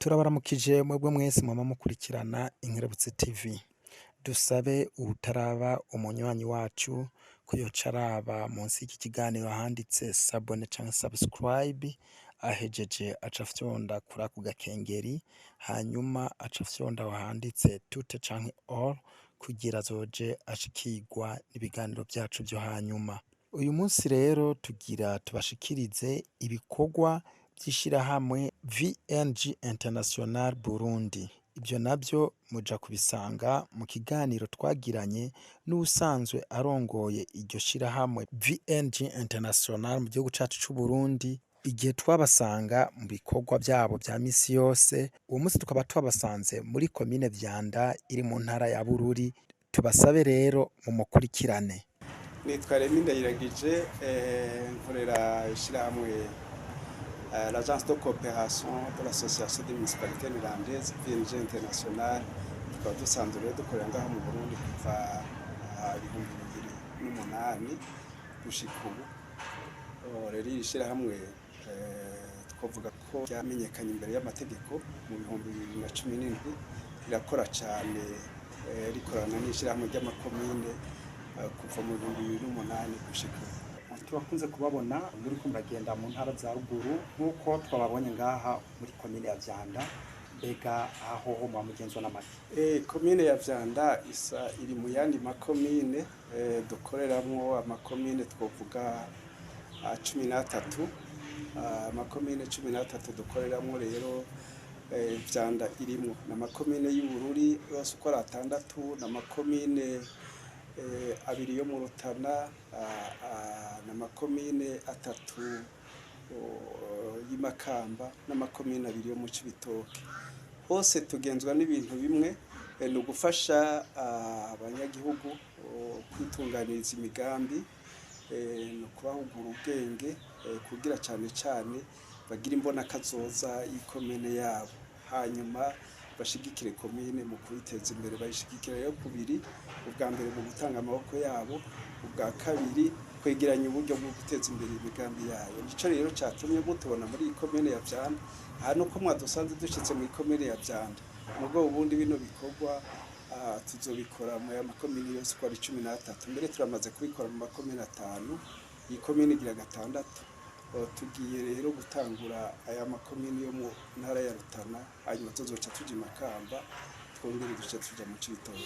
Turabaramukije mwebwe mwese mwama mukurikirana Inkerebutsi TV. Dusabe uwutaraba umunywanyi wacu ko yoca araba munsi y'iki kiganiro ahanditse s'abonner canke subscribe, ahejeje aca afyonda kuri ako gakengeri, hanyuma aca afyonda aho handitse tout canke all kugira azoje ashikirwa n'ibiganiro vyacu vyo hanyuma. Uyu munsi rero tugira tubashikirize ibikorwa vy'ishirahamwe VNG International Burundi. Ivyo navyo muja kubisanga mu kiganiro twagiranye n'uwusanzwe arongoye iryo shirahamwe VNG International mu gihugu cacu c'Uburundi, igihe twabasanga mu bikorwa vyabo vya misi yose. Uwo munsi tukaba twabasanze muri komine Vyanda iri mu ntara ya Bururi. Tubasabe rero mumukurikirane. Nitwa Remy Ndayiragije, nkorera ishyirahamwe l'agence de coopération de l'association des municipalités néerlandaises VNG International. Tukaba dusanzwe rero dukorera ngaha mu Burundi kuva 2008 gushika ubu. Rero iri shyirahamwe twavuga ko ryamenyekanye imbere y'amategeko mu 2017. Rirakora cyane, rikorana n'ishyirahamwe ry'amakomine kuva mu 2008 gushika ubu. Turakunze kubabona muriko muragenda mu ntara za ruguru, nk'uko twababonye ngaha muri komine ya Vyanda. Mbega aho ho muba mugenzwa n'amaki? Komine ya Vyanda isa iri mu yandi makomine dukoreramwo, amakomine twovuga 13. Amakomine 13 dukoreramwo rero, Vyanda irimwo. Ni amakomine y'Ubururi yose uko ari atandatu, ni amakomine abiri yo mu Rutana, ni amakomine atatu y'i Makamba n'amakomine abiri yo mu Cibitoke. Hose tugenzwa n'ibintu bimwe, ni ugufasha abanyagihugu kwitunganiriza imigambi, ni ukubahugura ubwenge kugira cane cane bagire imbonakazoza y'ikomine yabo, hanyuma bashigikire komine mu kuyiteza imbere. Bayishigikira rero kubiri: ubwa mbere mu gutanga amaboko yabo, ubwa kabiri kwegeranya uburyo bwo guteza imbere imigambi yayo. Nico rero catumye mutubona muri iyi komine ya Vyanda. Aha nuko mwadusanze dushitse mu ikomine ya Vyanda, mugabo ubundi bino bikorwa tuzobikora mu ya makomine yose uko ari 13. Mbere turamaze kubikora mu makomine atanu, iyi komine igira gatandatu. Tugiye rero gutangura aya makomine yo mu ntara ya Rutana, hanyuma tuzoca tuja i Makamba, twongere duce tuja mu Cibitoke.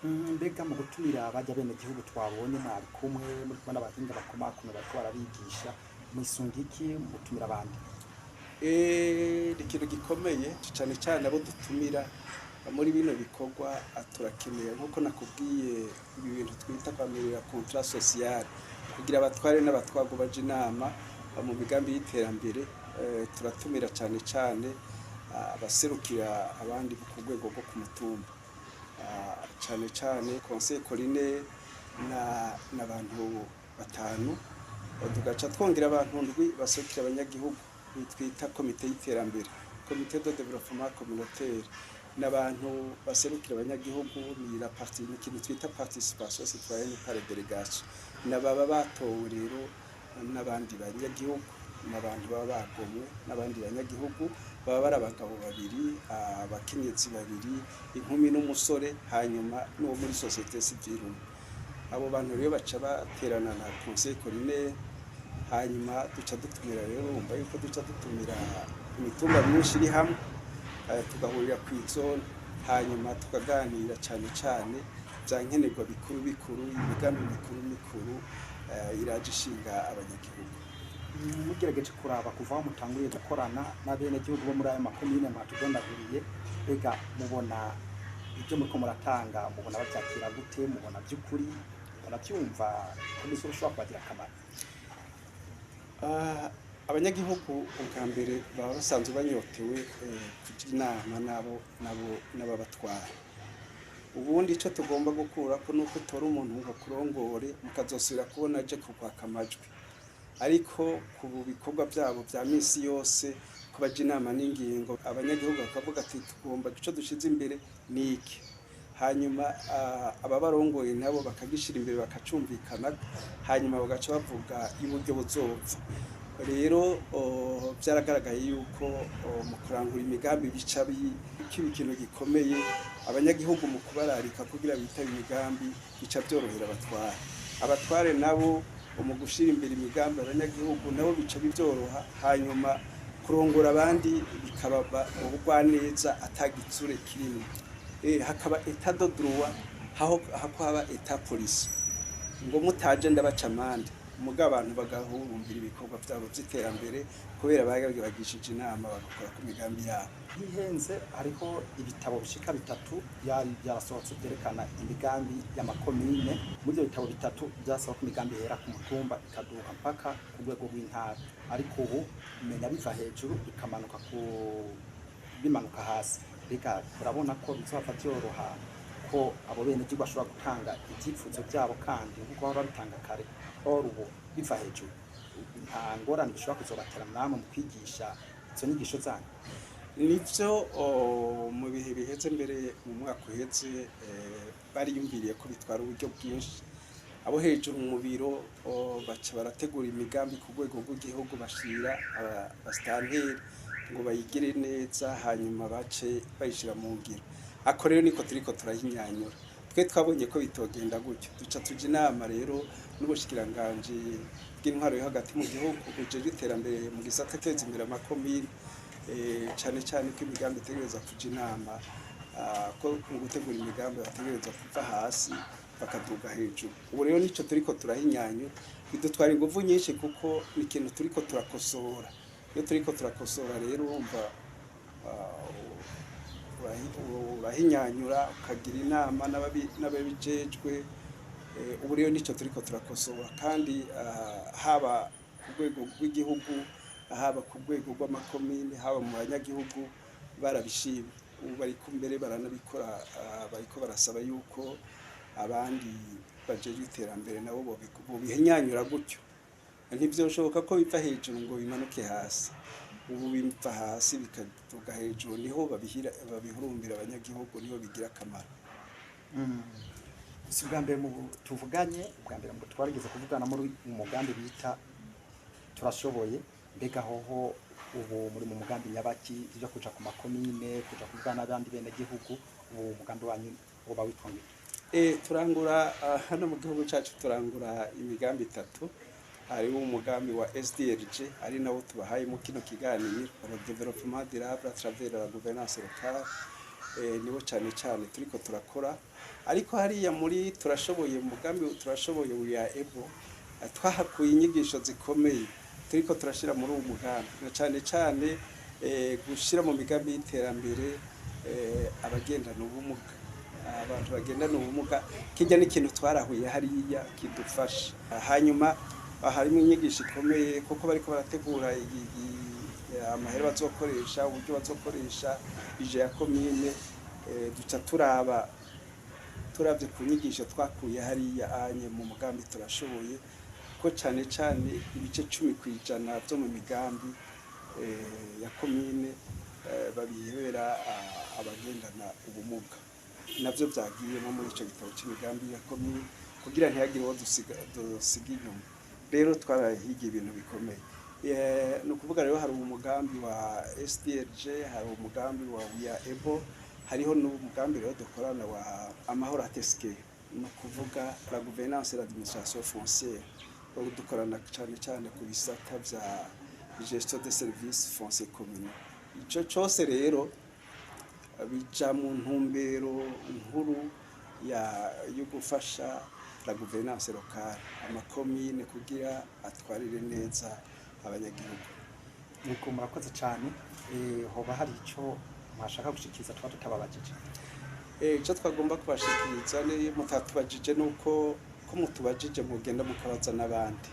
Mbega mu gutumira bajya bene gihugu twabonye mwari kumwe, muri kumwe n'abahinga bakomakomeye bariko barabigisha, mwisunga iki mu gutumira abandi? Ni ikintu gikomeye cyane cyane. Abo dutumira muri bino bikorwa, turakeneye, nk'uko nakubwiye, ibi bintu twita kwamirira contrat social, kugira abatware n'abatwarwa baje inama mu migambi y'iterambere. Turatumira cyane cyane abaserukira abandi ku rwego rwo ku mutumba, cyane cyane conseil collinaire n'abantu batanu, tugaca twongera abantu ndwi baserukira abanyagihugu twita komite y'iterambere, comité de développement communautaire, n'abantu baserukira abanyagihugu. Ni la partie, ni ikintu twita participation citoyenne par délégation, n'ababa batowe rero n'abandi banyagihugu, n'abantu baba bagomwe n'abandi banyagihugu, baba bari abagabo babiri, abakenyezi babiri, inkumi n'umusore, hanyuma n'uwo muri société civile umwe. Abo bantu rero baca baterana na conseil collinaire, hanyuma duca dutumira. Rero urumva yuko duca dutumira imitumba myinshi iri hamwe, tugahurira ku izone, hanyuma tukaganira cyane cyane bya nkenerwa bikuru bikuru, imigambi mikuru mikuru iraje ishinga abanyagihugu. Mugerageje kuraba kuva aho mutanguriye gukorana n'abenegihugu bo muri ayo makomine mwatudondaguriye, mbega mubona ibyo muriko muratanga, mubona bavyakira gute? Mubona by'ukuri, mubona byumva ko mbese bishobora kubagira akamaro? Abanyagihugu ubwa mbere baba basanzwe banyotewe kugira inama nabo n'ababatwara. Ubundi icyo tugomba gukura ko nuko utora umuntu ngo akurongore, mukazosubira kubona aje kukwaka amajwi, ariko ku bikorwa byabo bya minsi yose kubaja inama n'ingingo, abanyagihugu bakavuga ati: "Tugomba icyo dushize imbere ni iki", hanyuma ababarongoye nabo bakagishira imbere, bakacumvikana, hanyuma bagaca bavuga iburyo buzopfa. Rero byaragaragaye yuko mu kurangura imigambi bica kiba ikintu gikomeye. Abanyagihugu mu kubararika kugira bitabe imigambi bica byorohera abatware. Abatware nabo mu gushira imbere imigambi abanyagihugu nabo bica bibyoroha, hanyuma kurongora abandi bikaba mu bugwaneza atagitsure kirimo. Hakaba état de droit hako haba état police, ngo mutaje ndabaca amande. Muga abantu bagahurumbira ibikorwa byabo by'iterambere kubera bagishije inama, bagakora ku migambi yabo. Ntihenze, hariho ibitabo bishika bitatu byari byarasohotse byerekana imigambi y'amakomine. Muri ibyo bitabo bitatu byasaba ko imigambi ihera ku mutumba ikaduka mpaka ku rwego rw'intara, ariko ubu menya biva hejuru bikamanuka ku bimanuka hasi. Reka urabona ko bizova byoroha ko abo benegihugu bashobora gutanga ibyifuzo byabo kandi nk'uko bahora babitanga kare. Or ubu biva hejuru, nta ngorane bishobora kuzobatera namwe mu kwigisha izo nyigisho zanyu? Nivyo, mu bihe biheze, mbere mu mwaka uheze, bariyumviriye ko bitwara uburyo bwinshi. Abo hejuru mu biro baca barategura imigambi ku rwego rw'igihugu, bashira abasitanteri ngo bayigire neza, hanyuma bace bayishira mu ngiro. Ako rero niko turiko turahinyanyura. Twe twabonye ko bitogenda gutyo, duca tuja inama rero n'ubushikiranganji bw'intwaro yo hagati mu gihugu bujejwe iterambere mu gisata teza imbere amakomine, cane cane ko imigambi itegereza kuja inama, ko mu gutegura imigambi bategereza kuva hasi bakaduga hejuru. Ubu rero nico turiko turahinyanyura. Bidutwara inguvu nyinshi kuko ni ikintu turiko turakosora. Iyo turiko turakosora rero, urumva, urahinyanyura ukagira inama n'ababijejwe. Ubu rero nico turiko turakosora, kandi haba ku rwego rw'igihugu, haba ku rwego rw'amakomine, haba mu banyagihugu, barabishimye. Ubu bariko mbere baranabikora, bariko barasaba yuko abandi bajejwe iterambere nabo bobihinyanyura gutyo. Ntivyoshoboka ko biva hejuru ngo bimanuke hasi. Ubu biva hasi bikaduga hejuru, niho babihira babihurumbira abanyagihugu, niho bigira akamaro. Si ubwa mbere mu tuvuganye, ubwa mbere ngo twarigeze kuvugana muri umugambi bita Turashoboye. Mbega hoho ubu muri mu mugambi nyabaki byo kuja ku makomine, kuja kuvugana n'abandi bene gihugu? Ubu umugambi wanyu woba witwa ngwiki? Turangura hano mu gihugu cyacu turangura imigambi itatu. Hariho umugambi wa SDLG, ari nawo tubahaye mu kino kiganiro, le développement durable à travers la gouvernance locale. Niwo cyane cyane turiko turakora. Ariko hariya muri Turashoboye, umugambi Turashoboye we are able, twahakuye inyigisho zikomeye turiko turashira muri uwo mugambi, na cyane cyane gushira mu migambi y'iterambere abagendana ubumuga, abantu bagendana ubumuga. Kijya n'ikintu twarahuye hariya kidufasha. Hanyuma harimo inyigisho ikomeye kuko bariko barategura amahera bazokoresha, uburyo bazokoresha budget ya komine. Duca turaba, turavye ku nyigisho twakuye hariya anye mu mugambi Turashoboye, ko cane cane ibice 10% vyo mu migambi ya komine babihebera abagendana ubumuga. Navyo vyagiyemo muri ico gitabo c'imigambi ya komine kugira ntihagire uwo dusiga inyuma. Rero twarahigiye ibintu bikomeye. Ni ukuvuga rero hari umugambi wa SDLG, hari umugambi wa We Are Able, hariho n'umugambi rero dukorana wa Amahoro Ateske, ni ukuvuga la gouvernance et l'administration foncière. Ubu dukorana cyane cyane ku bisata vya gestion de services fonciers communaux. Ico cose rero bija mu ntumbero nkuru ya yo gufasha la gouvernance locale, amakomine, kugira atwarire neza abanyagihugu. Yego, murakoze cyane. Hoba hari icyo mwashaka gushikiriza tuba tutababajije? Icyo twagomba kubashikiriza ni mutatubajije, nuko ko mutubajije mugenda mukabaza n'abandi,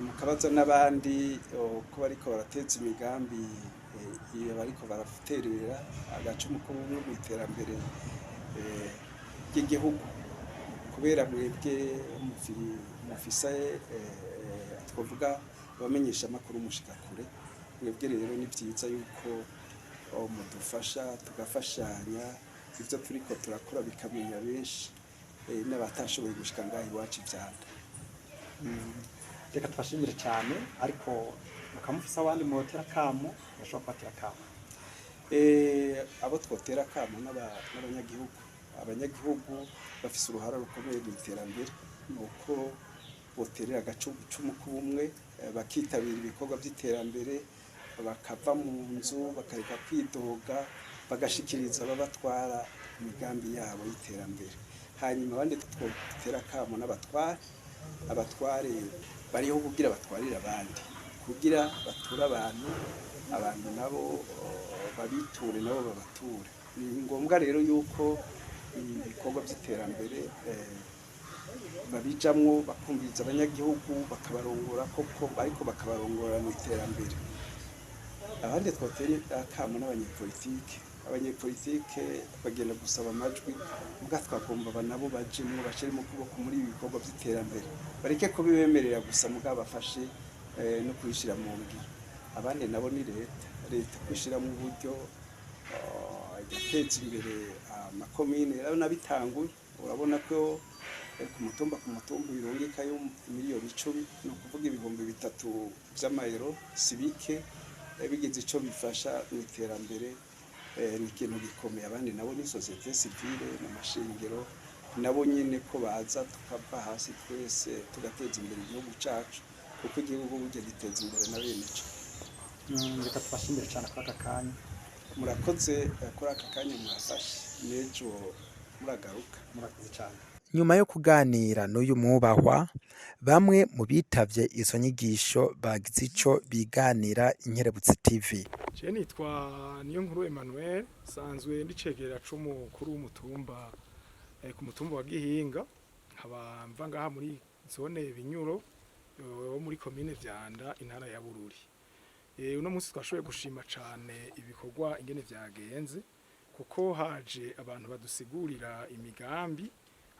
mukabaza n'abandi ko bariko barateza imigambi, iyo bariko baraterera agacumu k'ubumwe mu iterambere ry'igihugu, kubera mwebwe mufise, twavuga abamenyesha amakuru, mushika kure. Mwebwe rero ni byiza yuko mudufasha, tugafashanya, ibyo turiko turakora bikamenya benshi, n'abatashoboye gushika ngaho iwacu ivyanda. Reka tubashimire cyane, ariko mukamufisa abandi mutera kamo, bashobora kubatera kamo. Abo twotera akamo n'abanyagihugu. Abanyagihugu bafise uruhara rukomeye mu iterambere, ni uko boterera agacumu k'ubumwe, bakitabira ibikorwa by'iterambere, bakava mu nzu, bakareka kwidoga, bagashikiriza ababatwara imigambi yabo y'iterambere. Hanyuma abandi twotera akamo n'abatware. Abatware bariho kugira batwarire abandi, kugira bature abantu, abantu nabo babiture, nabo babature. Ni ngombwa rero yuko ibikorwa by'iterambere babijamwo, bakumviriza abanyagihugu, bakabarongora koko, ariko bakabarongora mu iterambere. Abandi twotera akamo n'abanyepolitike. Abanyepolitike bagenda gusaba amajwi, ubwa twagomba nabo bajemwo, bashiremo ukuboko muri ibi bikorwa by'iterambere, bareke kubibemerera gusa, mugabo bafashe no kubishyira mu ngiro. Abandi nabo ni leta. Leta kwishyiramo uburyo, igateza imbere amakomine. Urabona bitanguye, urabona ko ku mutumba birungikayo miliyoni 10, ni ukuvuga 3000 vy'amayero, si bike. Bigize ico bifasha mu iterambere, ni ikintu gikomeye. Abandi nabo ni société civile n'amashengero, nabo nyene ko baza tukava hasi twese tugateza imbere igihugu cacu, kuko igihugu burya giteza imbere na bene co. Reka tubashimire cyane kuri aka kanya. Murakoze kuri aka kanya mwafashe, n'ejo muragaruka. Murakoze cyane. Nyuma yo kuganira n'uyu mwubahwa, bamwe mu bitavye izo nyigisho bagize ico biganira Inkerebutsi TV. Je nitwa Niyonkuru Emmanuel, sanzwe ndicegera c'umukuru w'umutumba ku mutumba wa Gihinga, nkaba mva ngaha muri zone Binyuro wo muri komine Vyanda, intara ya Bururi. Uno munsi twashoboye gushima cane ibikorwa ingene vyagenze, kuko haje abantu badusigurira imigambi,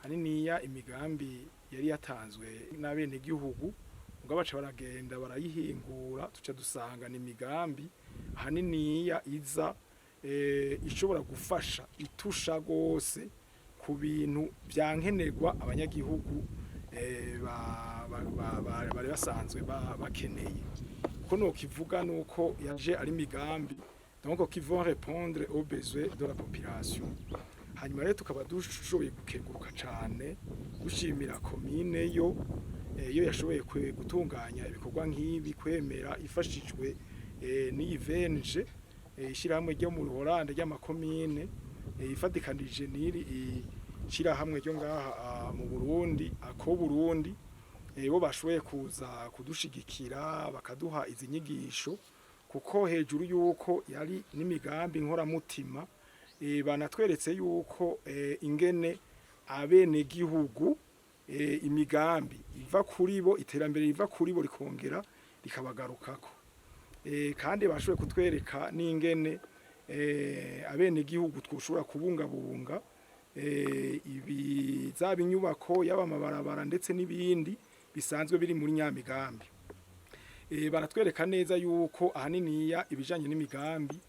haniniya imigambi yari yatanzwe n'abenegihugu, ubwo baca baragenda barayihingura, tuca dusanga ni imigambi ahaniniya iza ishobora gufasha, itusha gose ku bintu vyankenerwa abanyagihugu bari basanzwe bakeneye. Ko nokivuga nuko yaje ari imigambi donc qui vont répondre aux besoins de la population. Hanyuma rero tukaba dushoboye gukenguruka cane, dushimira komine yo yo yashoboye gutunganya ibikorwa nk'ibi, kwemera ifashijwe n'iyi VNG, ishyirahamwe ryo mu Buholande ry'amakomine, ifatikanije n'iri ishyirahamwe ryo ngaha mu Burundi, ako Burundi, bo bashoboye kuza kudushigikira, bakaduha izi nyigisho, kuko hejuru yuko yari n'imigambi nkoramutima, banatweretse yuko ingene abenegihugu imigambi iva kuri bo, iterambere riva kuri bo rikongera rikabagarukako. Kandi bashoboye kutwereka n'ingene abenegihugu twoshobora kubungabunga ibi zaba inyubako, yaba amabarabara, ndetse n'ibindi bisanzwe biri muri nyamigambi. Baratwereka neza yuko ahaniniya ibijanye n'imigambi,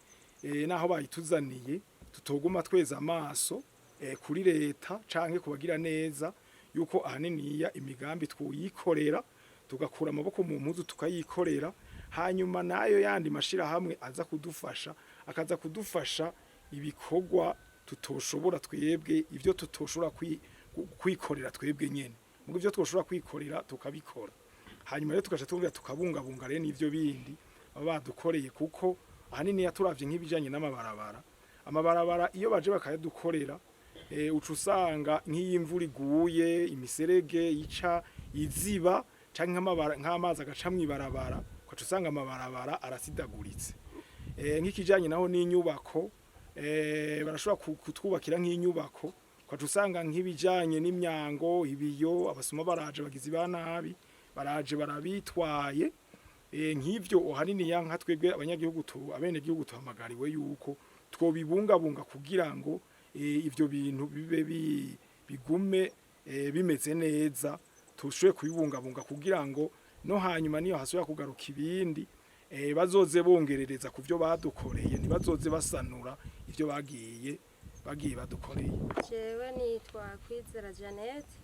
naho bayituzaniye, tutoguma tweza amaso kuri leta canke kubagira neza, yuko ahaniniya imigambi twoyikorera, tugakura amaboko mu mpuzu tukayikorera, hanyuma nayo yandi mashirahamwe aza kudufasha akaza kudufasha ibikorwa tutoshobora twebwe, ivyo tutoshobora kwikorera twebwe nyene. Mugo ivyo twoshobora kwikorera tukabikora, hanyuma rero tugaca tuvuga tukabungabunga rero n'ivyo bindi baba badukoreye, kuko ahanini yaturavye nk'ibijanye n'amabarabara. Amabarabara iyo baje bakayadukorera, uca usanga nk'iyo imvura iguye imiserege ica iziba, canke nk'amazi agaca mw'ibarabara, ugaca usanga amabarabara arasidaguritse. Nk'ikijanye naho n'inyubako, barashobora kutwubakira nk'inyubako, ugaca usanga nk'ibijanye n'imyango, ibiyo, abasuma baraje, bagizi ba nabi baraje barabitwaye. Nk'ivyo ahanini ya nka twebwe abanyagihugu abenegihugu tuhamagariwe yuko twobibungabunga kugira ngo ivyo bintu bibe bigume bimeze neza, tushobore kubibungabunga kugira ngo no hanyuma niyo hasubira kugaruka ibindi, bazoze bongerereza ku byo badukoreye, ntibazoze basanura ivyo bagiye badukoreye. Jewe nitwa Kwizera Jeannette.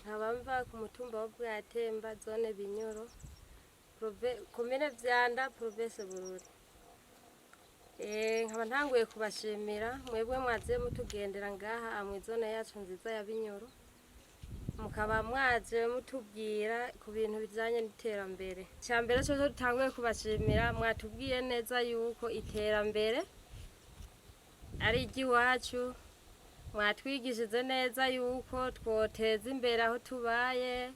Nkaba mva ku mutumba wa Bwatemba, zone Binyoro, komine Vyanda, province Bururi. Nkaba ntanguye kubashimira mwebwe mwaje mutugendera ngaha mw'izone yacu nziza ya Binyoro, mukaba mwaje mutubwira ku bintu bijanye n'iterambere. Icya mbere cyo dutanguye kubashimira, mwatubwiye neza yuko iterambere ari iry'iwacu. Mwatwigishije neza yuko twoteza imbere aho tubaye,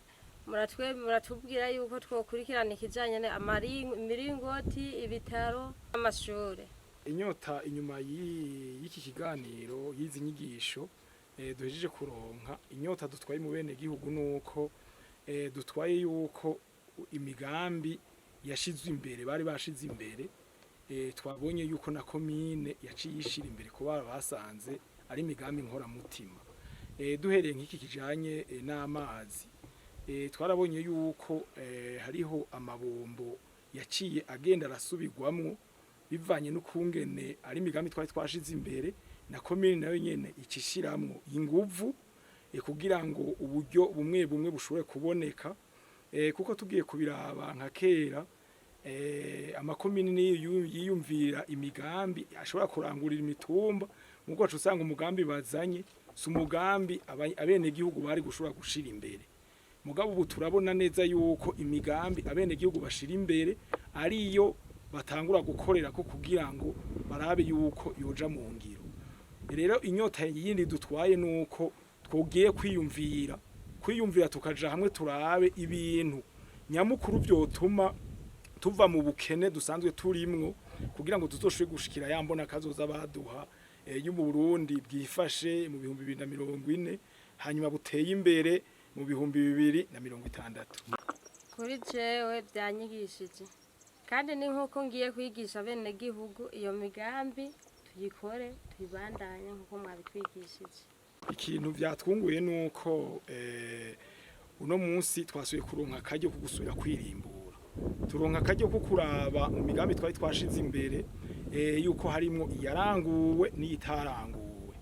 muratubwira yuko twokurikirana ikijanye imiringoti, ibitaro, amashure. Inyota inyuma y'iki kiganiro, y'izi nyigisho duhejeje kuronka, inyota dutwaye mu bene gihugu nuko dutwaye yuko imigambi yashizwe imbere, bari bashize imbere, twabonye yuko na komine yaciye ishira imbere kuba basanze ari imigambi nkoramutima. Duhereye nk'iki kijanye n'amazi, twarabonye yuko hariho amabombo yaciye agenda arasubirwamwo bivanye n'ukungene ari imigambi twari twashize imbere, na komine nayo nyene icishiramwo inguvu kugira ngo uburyo bumwe bumwe bushobore kuboneka, kuko tugiye kubiraba nka kera, amakomine niyo yiyumvira imigambi ashobora kurangurira imitumba, mugo wacu usanga umugambi bazanye si umugambi abenegihugu bari gushobora gushira imbere. Mugabo ubu turabona neza yuko imigambi abenegihugu bashira imbere ariyo batangura gukorera ko kugira ngo barabe yuko yoja mu ngiro. Rero inyota yindi dutwaye nuko twogiye kwiyumvira tukaja hamwe, turabe ibintu nyamukuru vyotuma tuva mu bukene dusanzwe turimwo, kugira ngo tuzoshobore gushikira ya mbona kazoza baduha y'u Burundi bwifashe mu 2040, hanyuma buteye imbere mu 2060. Kuri jewe byanyigishije, kandi ni nk'uko ngiye kwigisha bene gihugu iyo migambi, tuyikore, tuyibandanye nk'uko mwabitwigishije. Ikintu vyatwunguye nuko uno munsi twasubiye kuronka akaryo ko gusubira kwirimbura, turonka akaryo ko kuraba mu migambi twari twashize imbere yuko harimwo iyaranguwe n'iyitaranguwe.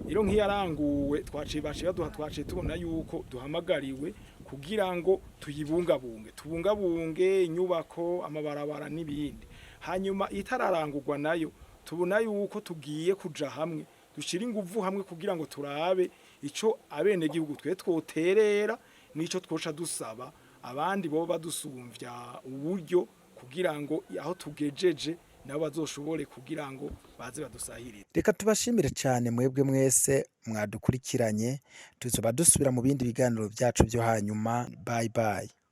Rero nk'iyaranguwe twaciye baciye baduha, twaciye tubona yuko duhamagariwe kugira ngo tuyibungabunge, tubungabunge inyubako, amabarabara n'ibindi. Hanyuma itararangurwa nayo tubona yuko tugiye kuja hamwe, dushira inguvu hamwe kugira ngo turabe ico abenegihugu twe twoterera n'ico twoca dusaba abandi bo badusumvya uburyo, kugira ngo aho tugejeje nabo bazoshobore kugira ngo baze badusahirize. Reka tubashimire cyane mwebwe mwese mwadukurikiranye. Tuzoba dusubira mu bindi biganiro byacu byo hanyuma. Bye bye.